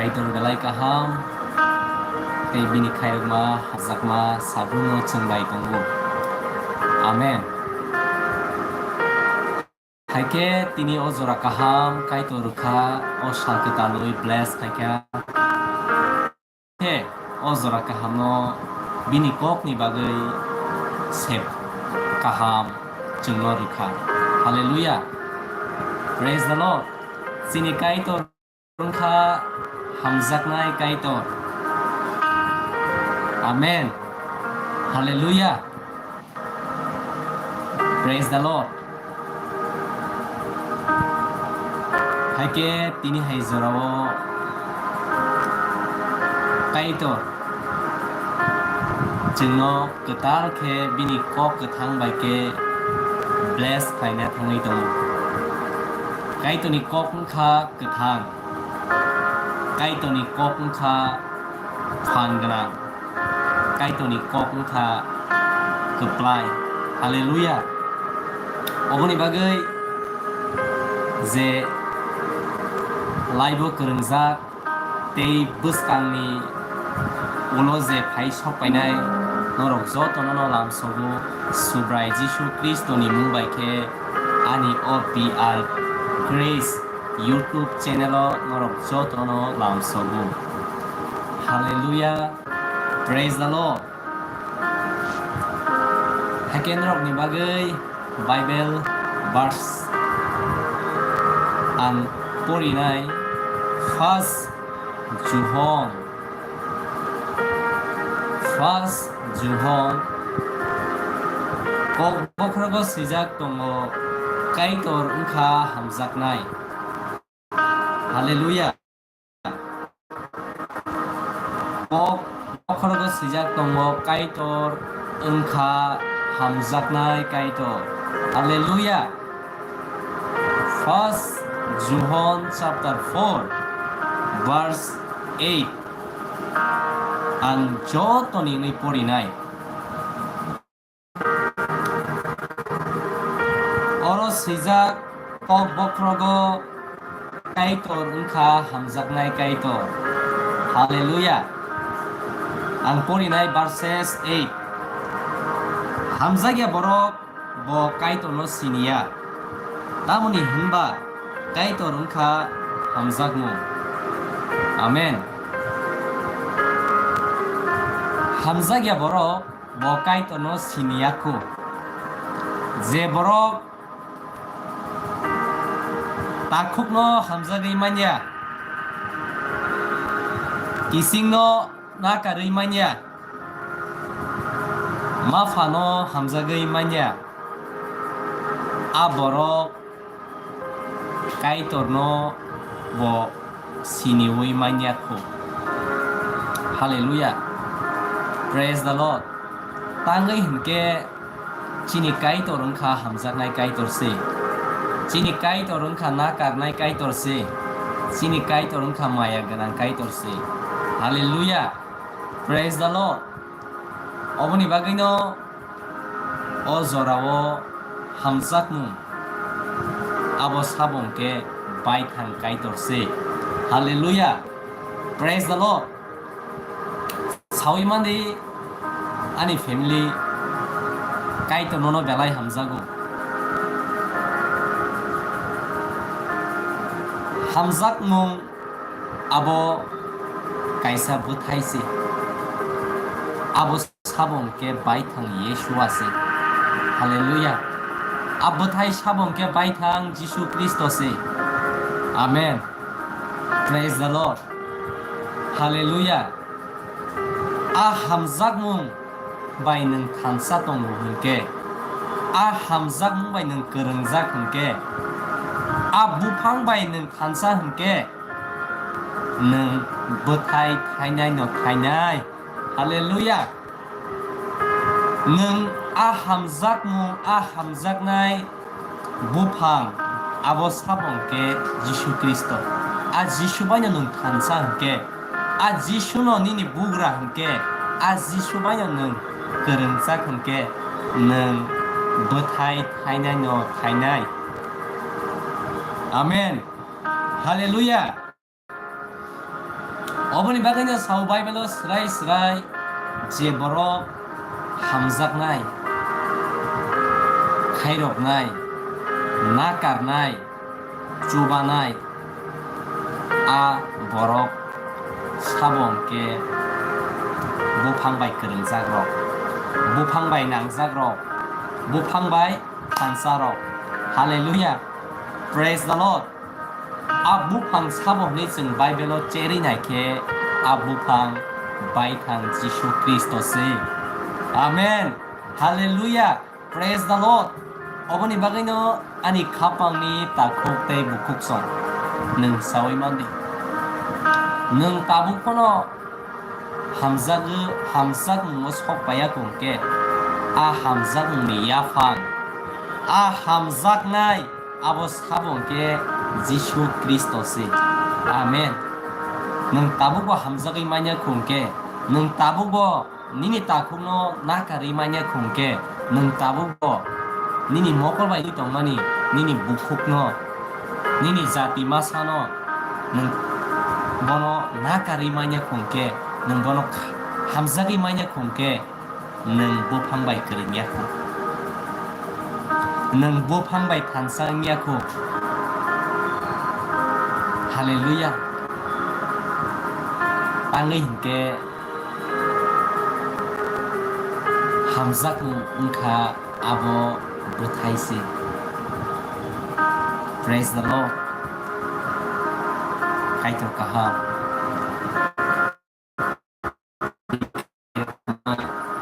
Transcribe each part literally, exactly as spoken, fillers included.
Kaitor belai kaham, tei bini khairokma, hajakma, sabruno chwng bai tongo. Amen. Haikhe tini o jora kaham Kaitor rwkha, o sal kwtalwi bless khaikha. Khe o jora kahamno bini kokni bagwi sep kaham chwngno rwkha. Hallelujah. Praise the Lord. Chini Kaitor wngkha hamjaknai Kaitor. Amen. Hallelujah. Praise the Lord. Haikhe tini hai jorao Kaitor chwngno kwtal khe bini kok kwthang bai khe bless khlaina thangwi tongo. Kaitorni kok wngkha kwthang. Kaitorni kok wngkha phan gwnang. Kaitorni kok wngkha kwplai. Hallelujah. Oboni bagwi je live-o kwrwngjak tei bwskangni ulo je phai sok painai norok jotono no lamsogo Subrai Jisu Khristoni mung bai khe ani o B R Grace YouTube channel-o norok jotono lamsogo. Hallelujah. Praise the Lord. Haikhe norokni bagwi Bible verse ang porinai, First John, First John, kok bokhorogo swijak tongo, Kaitor wngkha hamjaknai. Hallelujah. Kok bokhorogo swijak tongo, Kaitor wngkha hamjaknai Kaitor. Hallelujah. First John chapter four, verse eight. Ang jotoni wngwi porinai. Oro swijak, kok bokhorogo Kaitor wngkha hamjaknai Kaitor. Hallelujah. Ang porinai verses eight. Hamjakya borok bo Kaitorno siniya. Tamoni hwnba Kaitor wngkha hamjakmung. Amen. Hamjakya borok bo Kaitorno siniya kho. Je borok takhukno hamjagwi manya, kisingno nakarwi manya, maphano hamjagwi manya, a borok Kaitorno bo siniwi manya kho. Hallelujah. Praise the Lord. Tangwi hinkhe chini Kaitor wngkha hamjaknai Kaitor se. Chini Kaitor wngkha nakarnai Kaitor se. Chini Kaitor wngkha maya gwnang Kaitor se. Hallelujah. Praise the Lord. Oboni bagwino o jorao hamjakmung, abo sabo hwnkhe baithang Kaitor se. Hallelujah. Praise the Lord. Sawi mandi ani family Kaitor nono belai hamjago. Hamjakmung abo kaisa bwthai se. Abo sabo hwnkhe baithang Yeshua se. Hallelujah. A bwthai sabo hwnkhe baithang Jisu Khristo se. Amen. Praise the Lord. Hallelujah. A hamjakmung bai nwng thansa tongo hwnkhe, a hamjakmung bai nwng kwrwngjak hwnkhe, a buphang bai nwng thansa hwnkhe, nwng bwthai thainai no thainai. Hallelujah. Nwng a hamjakmung, a hamjaknai buphang, abo sabo hwnkhe Jisu Khristo. A Jisu baino nwng thansa hwnkhe, a Jisuno nini bugra hwnkhe, a Jisu baino nwng kwrwngjak hwnkhe, nwng bwthai thainai no thainai. Amen. Hallelujah. Oboni bagwino sao Bible-o srai srai je borok hamjaknai, khairoknai, nakarnai, chubanai, a borok sabo hwnkhe buphang bai kwrwngjakrok, buphang bai nangjakrok, buphang bai thansarok. Hallelujah. Praise the Lord. A buphang sabo hwnwi chwng Bible-o cherwi nai khe a buphang baithang Jisu Khristo se. Amen. Hallelujah. Praise the Lord. Oboni bagwino ani khapangni takhuk tei bukhuk song nwng saui mandi. Nwng tabuk phano hamjagwi, hamjakmungo sok paiya kho hwnkhe, a hamjakmungni yaphang, a hamjaknai abo sabo hwnkhe Jisu Khristo se. Amen. Nwng tabukbo hamjagwi manya kho hwnkhe, nwng tabukbo nini takhukno nakarwi manya kho hwnkhe, nwng tabukbo nini mokol bai tongmani nini bukhukno, nini jati masano nwng bono nakarwi manya kho hwnkhe, nwng bono kha-, hamjagwi manya kho hwnkhe, nwng buphang bai kwrwngya kho. Nwng buphang bai thansa wngya kho. Hallelujah. Tangwi hinkhe hamjakmung wngkha abo bwthai se. Praise the Lord. Kaitor kaham.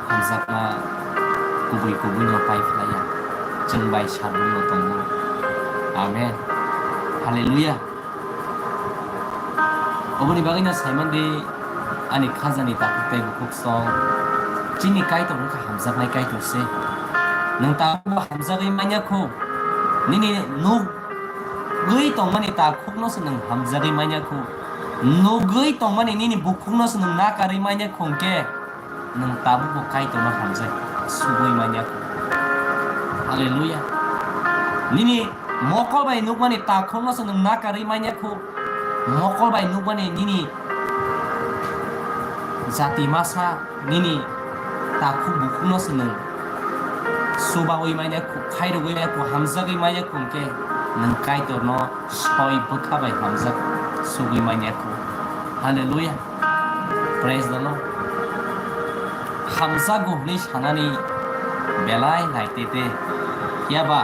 Hamjakma kubui kubui no pai phlaiya. Chwng bai sabung no tongo. Amen. Hallelujah. Oboni bagwi no saimandi ani khajani takhuk tei bukhuk song. Chini Kaitor wngkha hamjaknai Kaitor se. Nwng tabukbo hamjagwi manya kho. Nini nugwi tongmani takhukno se nwng hamjagwi manya kho. Nugwi tongmani nini bukhukno se nwng nakarwi manya kho hwnkhe, nwng tabukbo Kaitorno hamjak sugwi manya kho. Hallelujah. Nini mokol bai nukmani takhukno se nwng nakarwi manya kho. Mokol bai nukmani nini jati masa, nini takhuk bukhukno se nwng subaui manya kho, khairogwi manya kho, hamjagwi manya kho hwnkhe, nwng Kaitorno soi bwkha bai hamjak sugwi manya kho. Hallelujah. Praise the Lord. Hamjago hwnwi sanani belai naitete. Phiya ba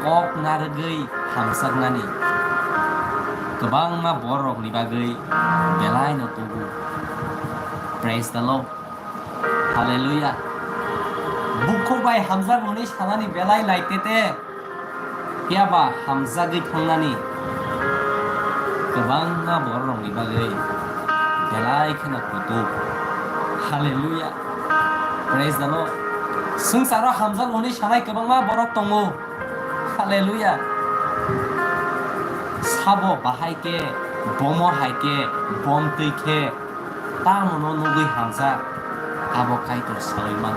kok narwgwi hamjaknani kwbangma bororokni bagwi belaino tubu. Praise the Lord. Hallelujah. Bukhuk bai hamjago hwnwi sanani belai naitete. Phiya ba hamjagwi thangnani kwbangma bororokni bagwi belai kheno kutuk. Hallelujah. Praise the Lord. Swngcharo hamjago hwnwi sanai kwbangma borok tongo. Hallelujah. Sabo bahai khe, bomo hai khe, bom twi khe, tamo no nugwi hamjak, abo Kaitor saui man.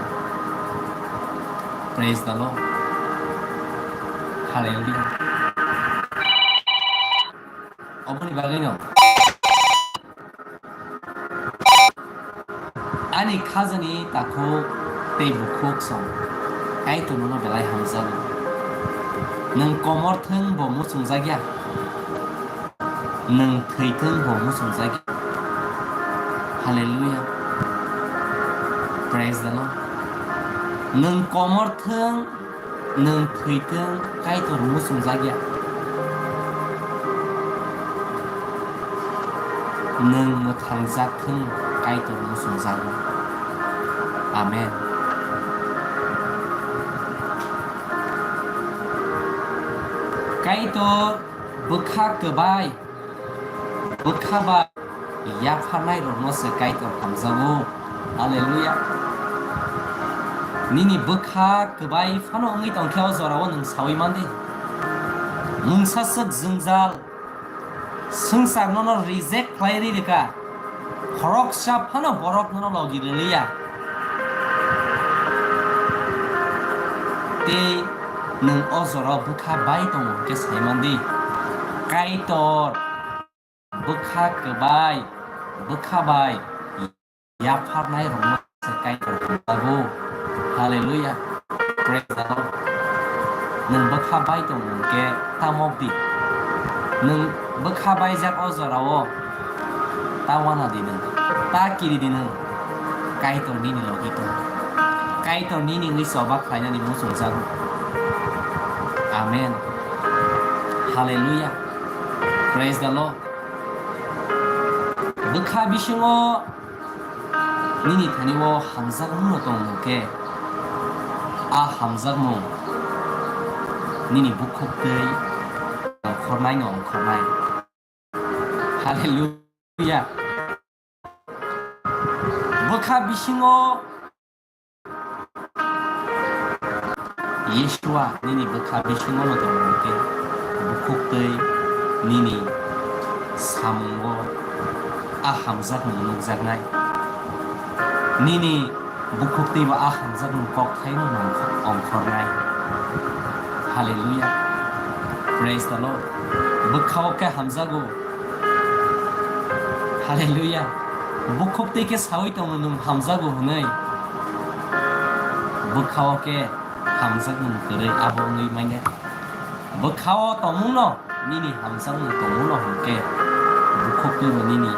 Praise the Lord. Hallelujah. Oboni bagwino ani khajani takhuk tei bukhuk song Kaitor nono belai hamjago. Nwng komor thwng bo muchungjak ya. Nwng thwi thwng bo muchungjak ya. Hallelujah. Praise the Lord. Nwng komor thwng, nwng thwi thwng, Kaitor muchungjak ya. Nwng mwthangjak thwng, Kaitor muchungjago. Amen. Kaitor bwkha kwbai, bwkha bai yapharnai rokno se Kaitor hamjago. Hallelujah. Nini bwkha kwbai phano wngwi tongkhe o jorao nwng saui mandi. Mungsa swk jwngjal, swngchar nono reject khlai ri rwkha. Khoroksa phano borok nono logi rwliya. Tei nwng o jorao bwkha bai tongo hwnkhe sai mandi. Kaitor bwkha kwbai bwkha bai yapharnai rokno se Kaitor hamjago. Hallelujah. Praise the Lord. Nwng bwkha bai tong hwnkhe ta mok di. Nwng bwkha baijak o jorao ta wana di nwng. Ta kiri di nwng. Kaitor nini logi tong. Kaitor nini wngwi choba khlainani muchungjago. Amen. Hallelujah. Praise the Lord. Bwkha bisingo nini thani o hamjakmung no tong hwnkhe, a hamjakmung nini bukhuk twi ongkhornai no ongkhornai. Hallelujah. Bwkha bisingo Yeshua nini bwkha bisingo no tong hwnkhe, bukhuk twi nini samungo a hamjakmung nukjaknai. Nini bukhuk twi bo a hamjakmung kokthaino nang ongkhornai. Hallelujah. Praise the Lord. Bwkha o khe hamjago. Hallelujah. Bukhuk twi khe sawi tongo nwng hamjago hwnwi. Bwkha o khe hamjakmung kwrwi abo wngwi manya. Bwkha o tongmungno nini hamjakmung tongmungno hwnkhe bukhuk twi bo nini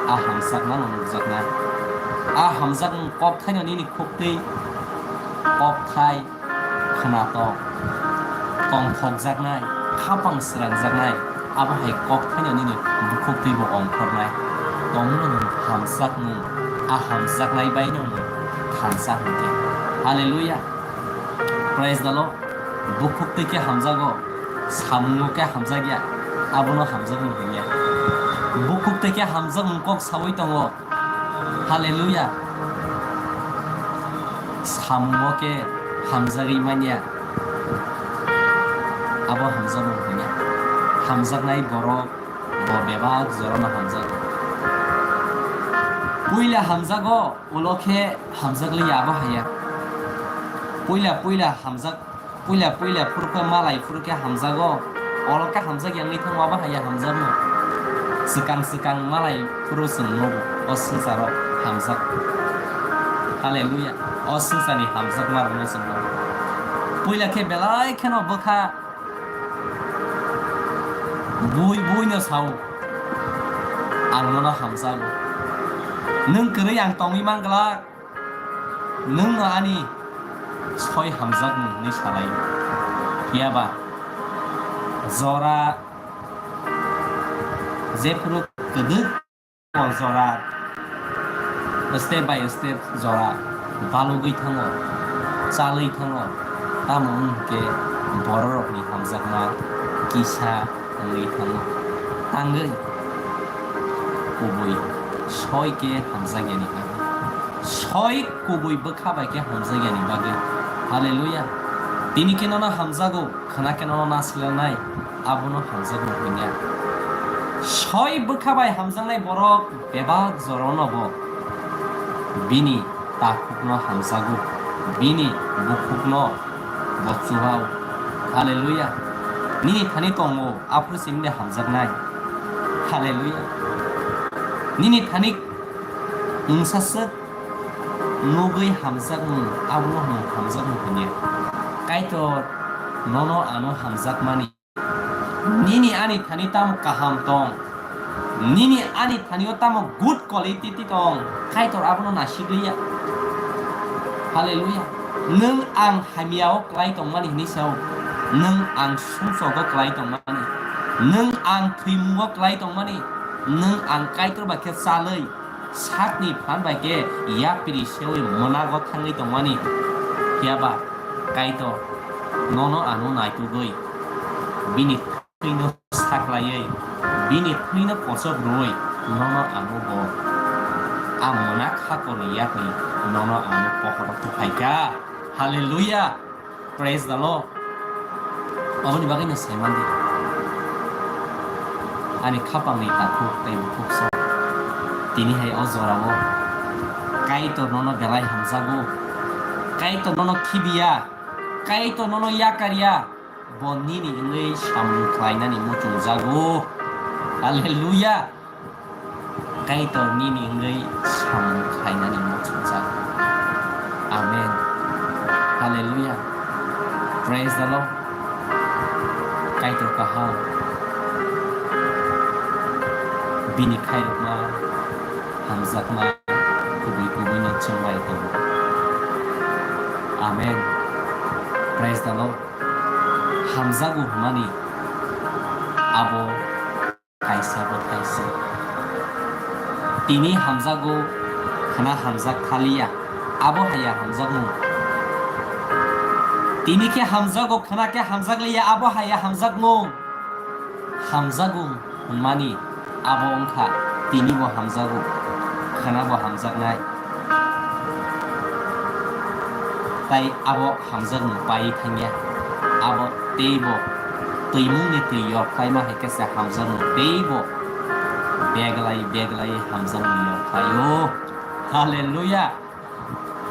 a hamjakmano nukjaknai. A hamjakmung kokthaino nini khuk twi kokthai khwnatok, tongthokjaknai, khapang srangjaknai, abo hai kokthaino nini bukhuk twi bo ongkhornai. Tongmungno nwng hamjakmung, a hamjaknai baino nwng thansa hwnkhe. Hallelujah. Praise the Lord. Bukhuk twi khe hamjago, samungo khe hamjakya, abono hamjakmung hwnya. Bukhuk twi khe hamjakmung kok sawi tongo. Hallelujah. Samungo khe hamjagwi manya. Abo hamjakmung hwnya. Hamjaknai borok bo bebak jorano hamjago. Puila hamjago, ulo khe hamjakliya abo haya. Puila puila hamjak Puila puila phuru khe malai phuru khe hamjago, olo khe hamjak ya wngwi thangma bahai ya hamjakno. Swkang swkang malai phuru chwng nugo, o swngcharo hamjak. Hallelujah. O swngcharni hamjakma rokno chwng nugo. Puila khe belai kheno bwkha bui bui no sao, "Ang nono hamjago. Nwng kwrwi ang tongwi man glak." Nwng no ani soi hamjakmung hwnwi salai. Phiya ba jora jephuru kwdwk o jora step by step jora balugwi thango, chalwi thango, tamo wng khe bororokni hamjakma kisa wngwi thango. Tangwi kubui soi khe hamjakyani bagwi, soi kubui bwkha bai khe hamjakyani bagwi. Hallelujah. Tini khe nono hamjago, khwna khe nono nasilnai, abono hamjakmung hwnya. Soi bwkha bai hamjaknai borok bebak jorano bo bini takhukno hamjago, bini bukhukno bo chuba-o. Hallelujah. Nini thani tongo, aphuru simi de hamjaknai. Hallelujah. Nini thani mungsa swk nugwi hamjakmung, abono hwnwi hamjakmung hwnwi. Kaitor nono ano hamjakmani. Nini ani thani tamo kaham tong? Nini ani thani o tamo good quality tong? Kaitor abono nasigwi ya. Hallelujah. Nwng ang hamya o klai tongmani hwnwi sao. Nwng ang sumsok o klai tongmani. Nwng ang thwimung o klai tongmani. Nwng ang Kaitor bai khe chalwi sakni phan bai khe yapri sewi mwnago thangwi tongmani. Phiya ba Kaitor nono ano naitugwi bini thwino saklaiwi, bini thwino kochok rwui nono ano bo a mwnak hakorni yakni nono ano pohoro tuphai kha. Hallelujah! Praise the Lord. Aboni bagwi no sai mandi. Ani khapangni takhuk tei bukhuk sa. Tini hai o jorao Kaitor nono belai hamjago. Kaitor nono khibiya. Kaitor nono yakarya. Bo nini wngwi samung khlainani muchungjago. Hallelujah. Kaitor nini wngwi samung khlainani muchungjak. Amen. Hallelujah. Praise the Lord. Kaitor kaham. Bini khairokma hamjakma kubui kubui no chwnglai tongo. Amen. Praise the Lord. Hamjago hwnmani abo kaisa bo kaisa. Tini hamjago khna hamjak thaliya, abo haya hamjakmung. Tini khe hamjago khna khe hamjakliya, abo haya hamjakmung. Hamjago hwnmani abo wngkha tini bo hamjago, khna bo hamjaknai. Tai abo hamjakmung pai thangya. Abo teibo twimungni twi yorkhlaima hai khe se hamjakmung teibo beglai beglai hamjakmung yorkhlaio. Hallelujah.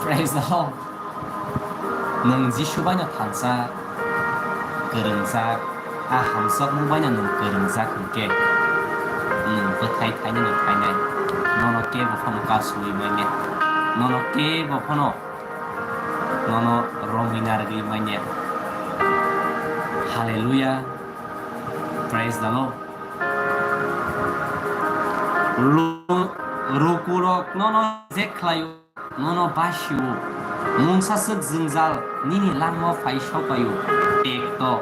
Praise the Lord. Nwng Jisu baino thansa, kwrwngjak, a hamjakmung baino nwng kwrwngjak hwnkhe, nwng bwthai thainani thainai, nono kebo phano kasui manya, nono kebo phano nono romwi narwgwi manya. Hallelujah. Praise the Lord. Lu-, rukurok nono reject khlaio, nono basio. Mungsa swk jwngjal nini langmao phai sopaio. Ekto.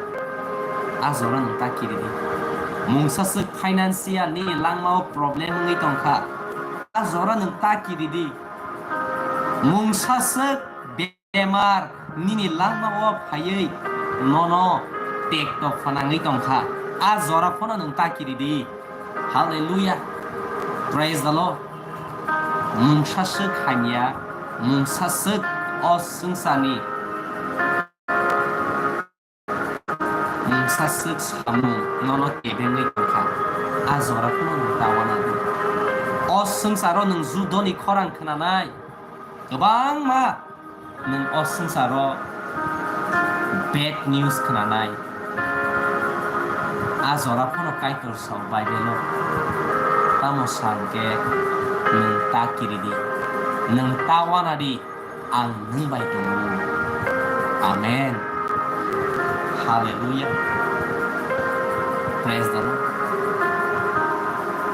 A jora nwng ta kiridi. Mungsa swk financial nini langmao problem wngwi tongkha. A jora nwng ta kiridi. Mungsa swk bemar nini langmao phaiwi nono tekto phanangwi tongkha, a jora phano nwng ta kiridi. Hallelujah. Praise the Lord. Mungsa swk hamya, mungsa swk o swngcharni mungsa swk samung nono kebengwi tongkha, a jora phano nwng ta uanadi. O swngcharo nwng judoni khorang khwnanai, kwbangma nwng o swngcharo bad news khwnanai, a jora phano Kaitor sao Bible-o, tamo sa hwnkhe nwng ta kiridi, nwng ta uanadi. Ang nwng bai tongo. Amen. Hallelujah. Praise the Lord.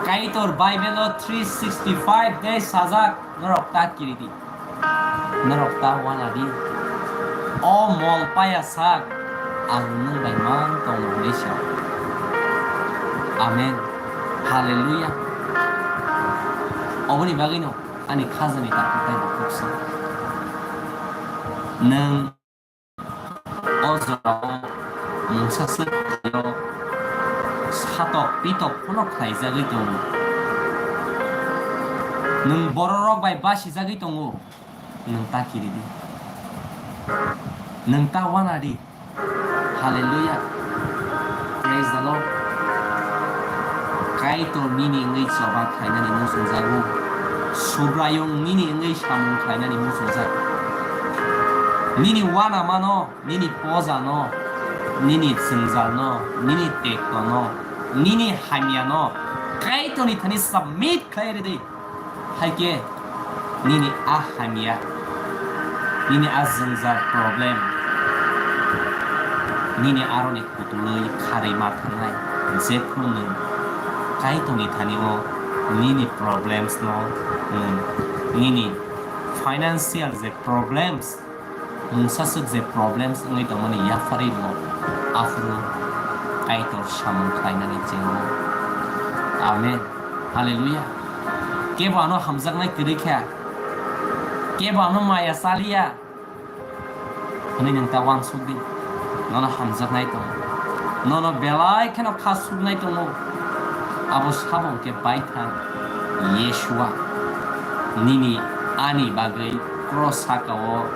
Kaitor Bible-o three sixty five days sajak, norok ta kiridi. Norok ta uanadi. O mol paya sak, ang nwng bai man tongo hwnwi sa. Amen. Hallelujah. Oboni bagwino ani khajani takhuk tei bukhuk se. Nwng o jorao mungsa swk thaio satok pitok phano khlaijagwi tongo. Nwng bororok bai basijagwi tongo, nwng ta kiridi. Nwng ta uanadi. Hallelujah. Praise the Lord. Kaitor nini wngwi choba khlainani muchungjago. Subraiyung nini wngwi samung khlainani muchungjak. Nini uanamano, nini pojano, nini chwngjalno, nini tektono, nini hamyano Kaitorni thani submit khlai ridi. Hai khe nini a hamya, nini a jwngjal problem, nini aroni kutulwi kharwi ma thangnai, jephru nwng Kaitorni thani-o nini problems no nwng, nini financial je problems, mungsa swk je problems wngwi tongmani yapharwi rwo, aphuru Kaitor samung khlainani chengo. Amen. Hallelujah. Kebo ano hamjaknai kwrwi kha, kebo ano maya chaliya hwnwi nwng ta uansuk di. Nono hamjaknai tongo, nono belai kheno kha suknai tongo. Abo sabo hwnkhe baithang Yeshua, nini ani bagwi cross saka-o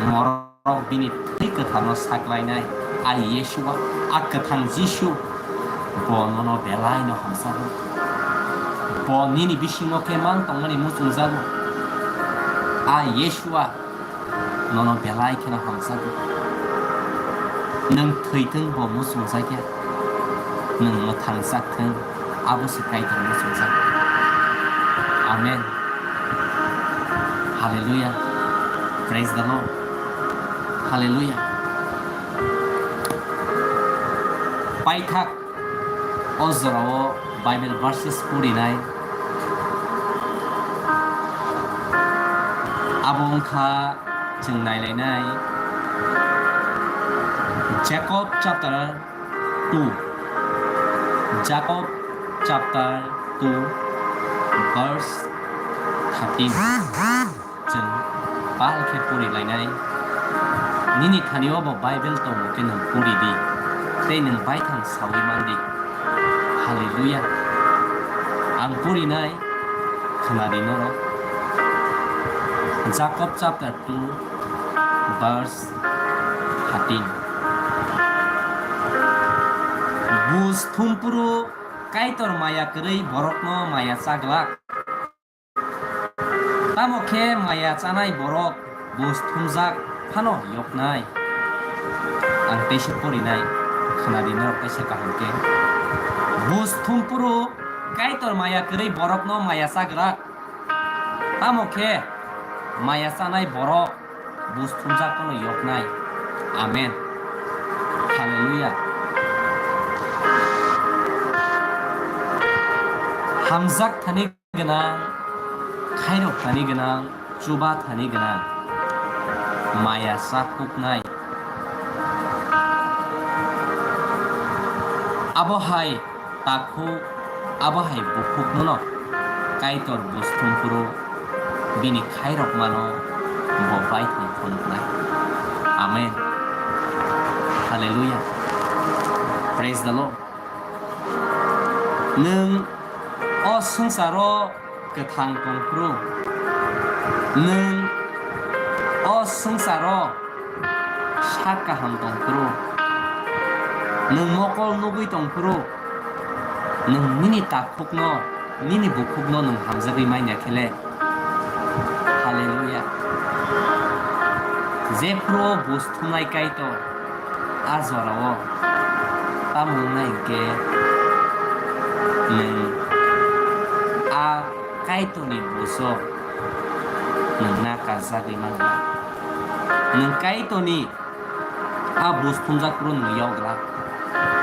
morok bini thwi kwtharno saklainai. A Yeshua, a kwthang Jisu, bo nono belaino hamjago. Bo nini bisingo khe mang tongmani muchungjago. A Yeshua nono belai kheno hamjago. Nwng thwithwng bo muchungjakya, nwng mwthangjak thwng, abo se Kaitor muchungjak. Amen. Hallelujah. Praise the Lord. Hallelujah. Paithak o jorao Bible verses purinai. Abo wngkha chwng nailainai Jacob chapter two. Jacob chapter two, verse thirteen. Chwng pal khe pori lainai. Nini thani o bo Bible tongo khe nwng pori di, tei nwng baithang saui man di. Hallelujah. Ang porinai, khna di norok. Jacob chapter two, verse thirteen. Buj thum phuru Kaitor maya kwrwi borokno maya cha glak. Tamo khe maya chanai borok buj thumjak phano yoknai. Ang teisa porinai, khna di norok teisa kaham khe. Buj thum phuru Kaitor maya kwrwi borokno maya cha glak. Tamo khe maya chanai borok buj thumjak phano yoknai. Amen. Hallelujah. Hamjak thani gwnang, khairok thani gwnang, chuba thani gwnang, maya cha kuknai. Abo hai takhuk, abo hai bukhukno no Kaitor buj thum phuru bini khairokmano bo baithang phunuknai. Amen. Hallelujah. Praise the Lord. Nwng o swngcharo kwthang tong phuru, nwng o swngcharo sak kaham tong phuru, nwng mokol nugwi tong phuru, nwng nini takhukno, nini bukhukno nwng hamjagwi manya khe le, Hallelujah. Jephru buj thumnai Kaitor a jorao tamo wngnai hinkhe nwng a Kaitorni bujo nwng nakarjagwi mano. Nwng Kaitorni a buj thumjak phuru nwng yokglak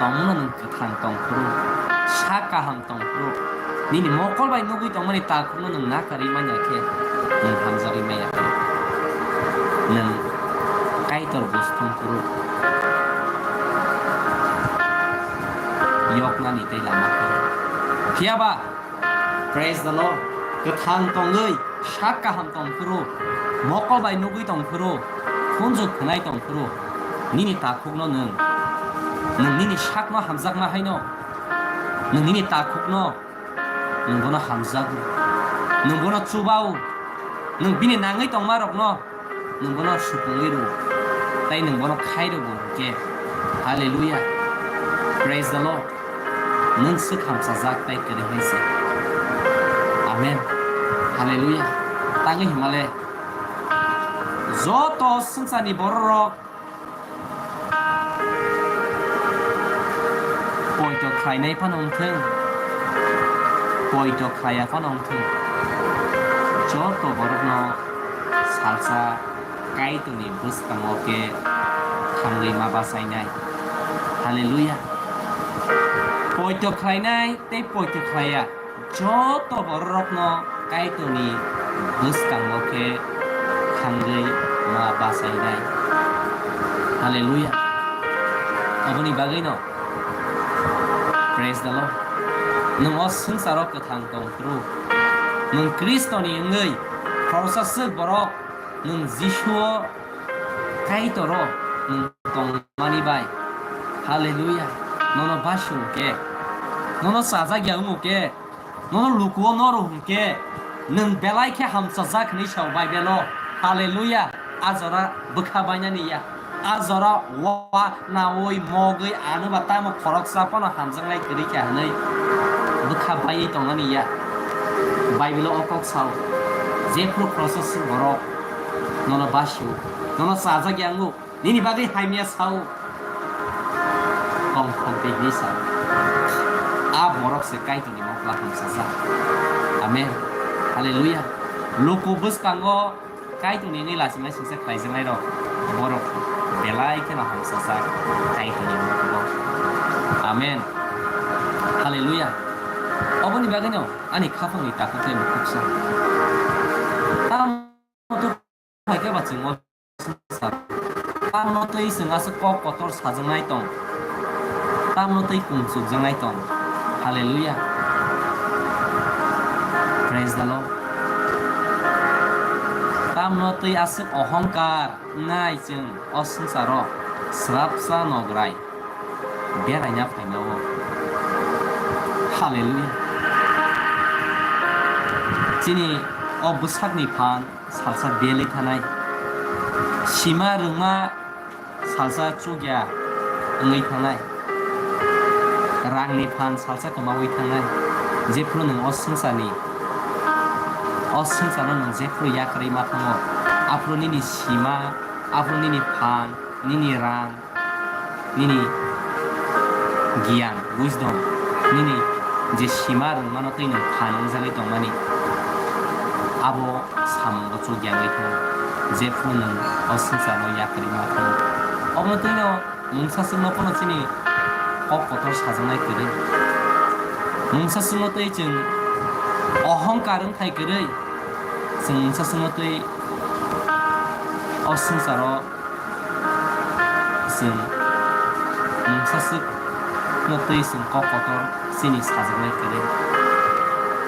tongmano nwng kwthang tong phuru, sak kaham tong phuru, nini mokol bai nugwi tongmani takhukno nwng nakarwi manya khe, nwng hamjagwi manya khe, nwng Kaitor buj thum phuru yoknani tei lama phuru. Phiya ba, praise the Lord, kwthang tongwi, sak kaham tong phuru, mokol bai nugwi tong phuru, khunju khwnai tong phuru, nini takhukno nwng, nwng nini sakno hamjakma haino, nwng nini takhukno, nwng bono hamjago, nwng bono chubao, nwng bini nangwi tongmarokno, nwng bono supungwi rw, tei nwng bono khai rwgo hinkhe. Hallelujah. Praise the Lord. Nwng swk hamsajak tei kwrwi hai se. Amen. Hallelujah. Tangwi himale joto swngcharni bororok poito khlainai phano wngthung, poito khlaiya phano wngthung, joto borokno salsa Kaitorni bwskango khe thangwi ma bachainai. Hallelujah. Poito khlainai tei poito khlaiya joto bororokno Kaitorni bwskango khe thangwi ma bachainai. Hallelujah. Aboni bagwino, praise the Lord. Nwng o swngcharo kwthang tong phuru, nwng Khristoni wngwi khoroksa swk borok, nwng Jisuo Kaitoro nwng tongmani bai. Hallelujah. Nono basio khe, nono chajak ya wngo khe, nono lukuo noro hwn khe, nwng belai khe hamsajak hwnwi sao Bible-o. Hallelujah. A jora bwkha bainani ya. A jora wa nawi mogwi ano ba tamo khoroksa phano hamjaknai kwrwi kha hwnwi bwkha baiwi tongnani ya. Bible-o o kok sao, jephru khoroksa swk borok nono basio, nono chajak ya wngo, nini bagwi hamya sao, tongthok de hwnwi sao. A borok se Kaitorni mokla hamsajak. Amen. Hallelujah. Luku bwskango Kaitorni wngwi lachilaisingcha khlaijaknairok, borok belai kheno hamsajak Kaitorni mokolo. Amen. Hallelujah. Oboni bagwino ani khapangni takhuk tei mukhuksa. Tamo to phaikhe ba chwng o swngchar. Tamno twi chwng aswk kok kotor sajaknai tong? Tamno twi kung chukjaknai tong? Hallelujah. Praise the Lord. Tamno twi aswk ohongkar wngnai chwng o swngcharo swrapsa nograi beraina phainao. Hallelujah. Chini o bwsakni phan salsa belwi thanai, sima rwngma salsa chukya wngwi thanai, rangni phan salsa kwmawi thanai, jephru nwng o swngcharni, o swngcharno nwng jephru yakarwi ma thango, aphuru nini sima, aphuru nini phan, nini rang, nini giyan, wisdom, nini je sima rwngmano tei nwng phan wngjagwi tongmani, abo samungo chukya wngwi thango, jephru nwng o swngcharno yakarwi ma thango. Omo twino mungsa chwngno phano chini kok kotor sajaknai kwrwi. Mungsa chwngno tei chwng ohongkar wngthai kwrwi, chwng mungsa chwngno tei o swngcharo Chwng mungsa swkno twi chwng kok kotor chini sajaknai kwrwi.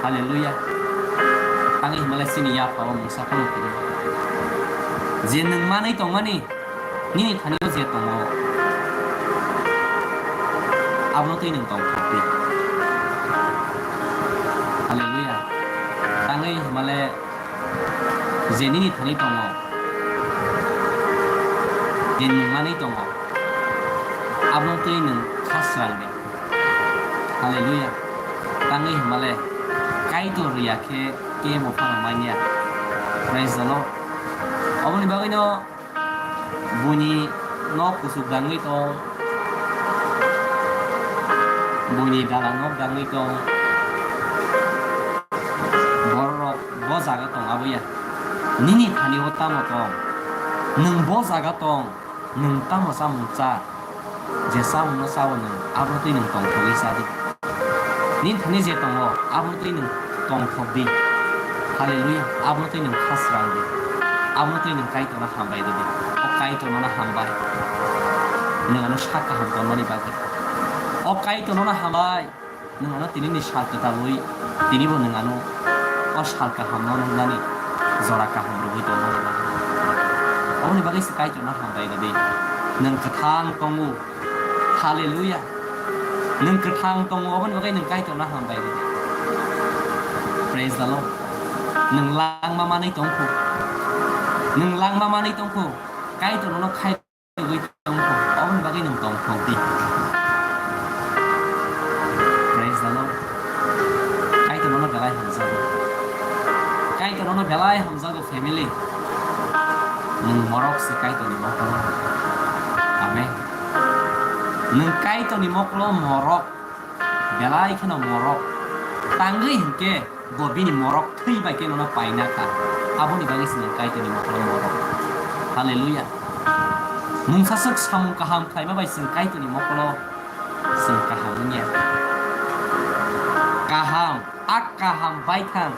Hallelujah. Tangwi hwnmalai chini yapha o mungsa phano kwrwi. Je nwng manwi tongmani, nini thani o je tongo, abono twi nwng tong thok di. Hallelujah. Tangwi hwnmalai je nini thani tongo, je nwng manwi tongo, abono twi nwng kha srang di. Hallelujah. Tangwi hwnmale, Kaitor rwya khe kebo phano manya. Praise the Lord. Oboni bagwino buini nok kuchuk dangwi tong, buini dalan nok dangwi tong, borok bo jaga tong aboya. Nini thani o tamo tong? Nwng bo jaga tong, nwng tamo chamung cha? Je chamungno chao nwng, abono twi nwng tongthogwi cha di. Nini thani je tongo, abono twi nwng tongthok di. Hallelujah. Abono twi nwng kha srang di. Abono twi nwng Kaitorno hambai rw di. O Kaitor nono hambai. Nwng ano sak kaham tonmani bagwi. O Kaitor nono hambai. Nwng ano tinini sal kwtalwi, tinibo nwng ano o sal kahamno nuknani jora kaham rwgwi tongmani bagwi. Oboni bagwi se Kaitorno hambai rwdi. Nwng kwthang tongo. Hallelujah. Nwng kwthang tongo, oboni bagwi nwng Kaitorno hambai rwdi. Praise the Lord. Nwng langma manwi tongkhu. Nwng langma manwi tongkhu. Kaitor nono khai Tongwi tongkho, oboni bagwi nwng tongthok di. Praise the Lord. Kaitor nono belai hamjago. Kaitor nono belai hamjago, family. Nwng morok se Kaitorni mokolo. Amen. Nwng Kaitorni mokolo morok. Belai kheno morok. Tangwi hinkhe bo bini morok thwi bai khe nono paina kha. Aboni bagwi se nwng Kaitorni mokolo morok. Hallelujah. Mungsa swk samung kaham khlaima bai chwng Kaitorni mokolo chwng kaham wngya. Kaham, a kaham baithang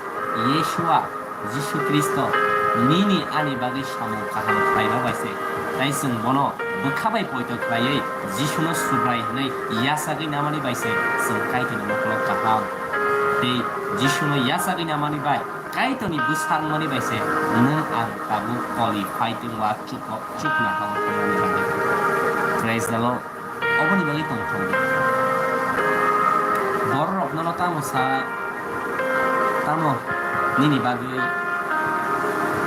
Yeshua. Jisu Khristo nini ani bagwi samung kaham khlaima bai se, tai chwng bono bwkha bai poito khlaiwi Jisuno Subrai hwnwi yachagwi namani bai se chwng Kaitorni mokolo kaham. Tei Jisuno yachagwi namani bai Kaitorni bwsa wngmani bai se nwng ang tabuk qualified wngwi chukno, chukna ha-o thangmani bagwi. Praise the Lord. Oboni bagwi tongthok di. Bororok nono tamo sa, tamo nini bagwi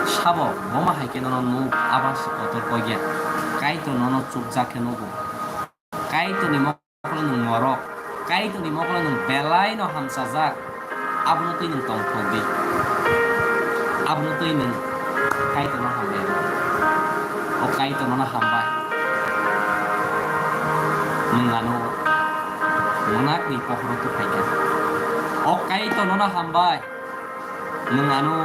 sabo, boma hai khe nono nuk, aba se kotor koi ya. Kaitor nono chukjak khe nugo. Kaitorni mokolo nwng morok, Kaitorni mokolo nwng belai no hamsajak. Abono twi nwng tongthok di. Abono twi nwng Kaitorno hambai rw. O Kaitor nono hambai. Nwng ano mwnakni pohoro tuphai kha. O Kaitor nono hambai. Nwng ano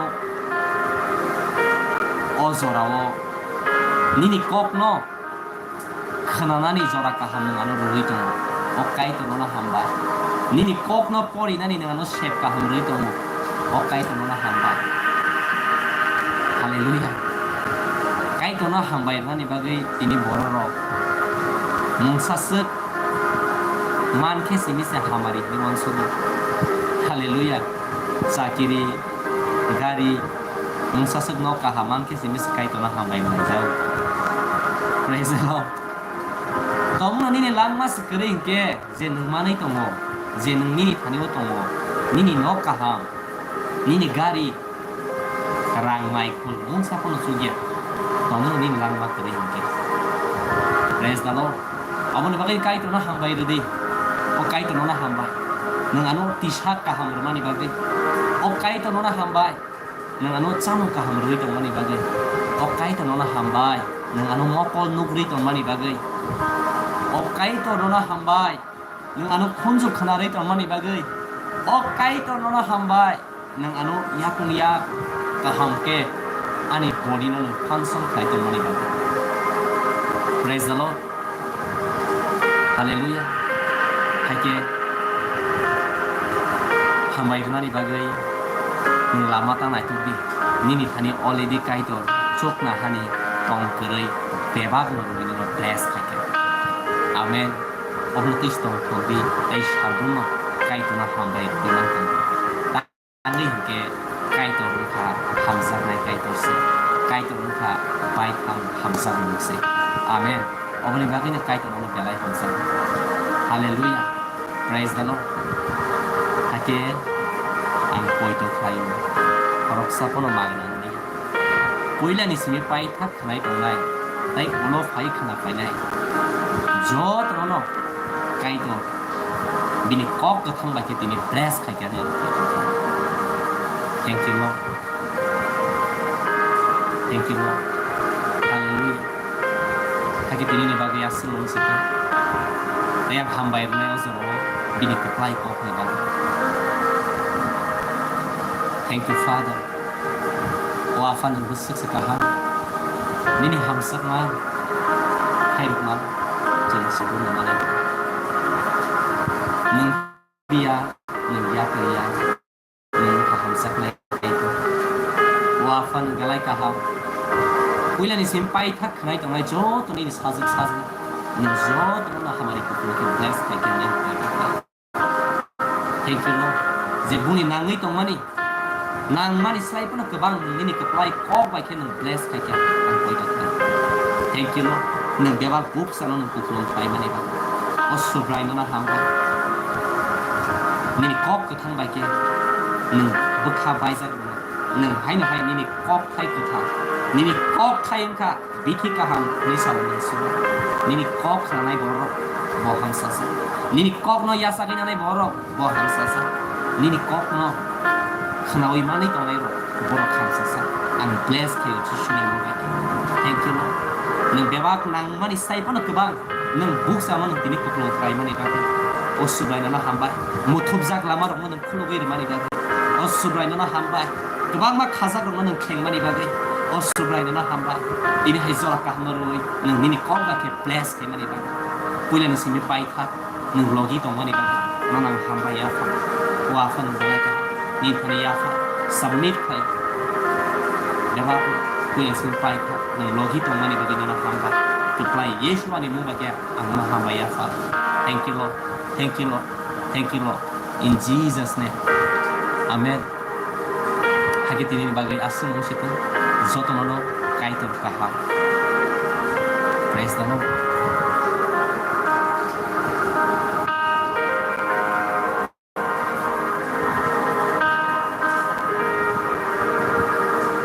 o jorao nini kokno khwnanani jora kaham nwng ano rwui tongo. O Kaitorno hambai. Nini kokno porinani nwng ano sep kaham rwui tongo. O Kaitorno hambai. Hallelujah. Kaitorno hambai rwnani bagwi tini bororok mungsa swk man khe simi se hamari hinwi uansugo. Hallelujah. Chakiri, gari, mungsa swk nok kaham man khe simi se Kaitorno hambai manjak. Praise the Lord. Tongmung nini langma se kwrwi hinkhe je nwng manwi tongo, je nwng nini thani-o tongo, nini nok kaham, nini gari, rang mai khun mungsa phano chukya. Tongmung nini langma kwrwi hinkhe. Praise the Lord. Aboni bagwi Kaitorno hambai rwdi. O Kaitorno hambai. Nwng ano tisa kaham rwmani bagwi. O Kaitorno hambai. Nwng ano chamung kaham rwui tongmani bagwi. O Kaitorno hambai. Nwng ano mokol nukrwi tongmani bagwi. O Kaitorno hambai. Nwng ano khunju khwnarwi tongmani bagwi. O Kaitorno hambai. Nwng ano yakung yak kaham khe ani body no nwng function khlai tongmani bagwi. Praise the Lord. Hallelujah. Haikhe hambai rwnani bagwi nwng lama ta naitukdi. Nini thani already Kaitor chukna hani tong kwrwi bebak no rwui nino bless khaikhe. Amen. Obo twi tong thokdi tei sabruno Kaitorno hambai rwui mankha. Tangwi hinkhe Kaitor wngkha hamjaknai Kaitor se, Kaitor wngkha baithang hamjakmung se. Amen. Oboni bagwino Kaitor ano belai hamjak. Hallelujah. Praise the Lord. Hakhe ang poito khlaio. Khoroksa phano magna wngya. Puilani simi paithak khwnai tongnai, tei ulo phai khwna phainai. Jotono Kaitor bini kok kwthang bai khe tini bless khaikha hinwi ang kok kwthang. Thank you, Lord. Thank you, Lord. Hallelujah. Hakhe tini ni bagwi aswk mung sika. Tei ang hambai rwnai o jorao bini kwplai kok ni bagwi. Thank you, Father. O Apha, nwng bwswk se kaham. Nini hamjakma khairokma chwng subrwngno manai. Nwng piya, nwng yapri ya, nwng wngkha hamjaknai Kaitor. O Apha, nwng belai kaham. Puilani simi paithak khwnai tongnai joto nini sajwk sajwk, nwng jotono hamari kuphur khe bless khai khe nai. Thank you, Lord. Je buni nangwi tongmani, nangmani slai phano kwbang nwng nini kwplai kok bai khe nwng bless khai khe ang poito khlai. Thank you, Lord. Nwng bebak bukchano nwng kuplung khlaimani bagwi. O Subrai nono hambai. Nini kok kwthang bai khe nwng bwkha baijak rwno. Nwng haino hai nini kok thai kwthang. Nini kok thai wngkha bithi kaham hwnwi salo nwng sugo. Nini kok khwnanai borok bo hamsasa. Nini kokno yachagwi nanai borok bo hamsasa. Nini kokno khwnawi manwi tongnai rok borok hamsasa. Ang bless khaio Jisuni mung bai. Thank you, Lord. Nwng bebak nangmani sai phano kwbang nwng bukchano nwng tini kuplung khlaimani bagwi. O Subrai nono hambai. Muthubjak lama rokno nwng khulugwi rwmani bagwi. O Subrai nono hambai. Kwbangma khajak rokno nwng khengmani bagwi. O Subrai nono hambai. Tini hai jora kaham rwui nwng nini kok bai khe bless khaimani bagwi. Puilani simi paithak nwng logi tongmani bagwi. Nono ang hambai yapha. O Apha nwng belai kha. Nini thani yapha. Submit khai. Bebak puilani simi paithak nwng logi tongmani bagwi nono hambai. Kwplai Yesu ani mung bai khe ang nono hambai yapha. Thank you, Lord. Thank you, Lord. Thank you, Lord. In Jesus' name. Amen. Hakhe tini ni bagwi aswk wng sitwng, jotono no Kaitor kaham. Praise the Lord.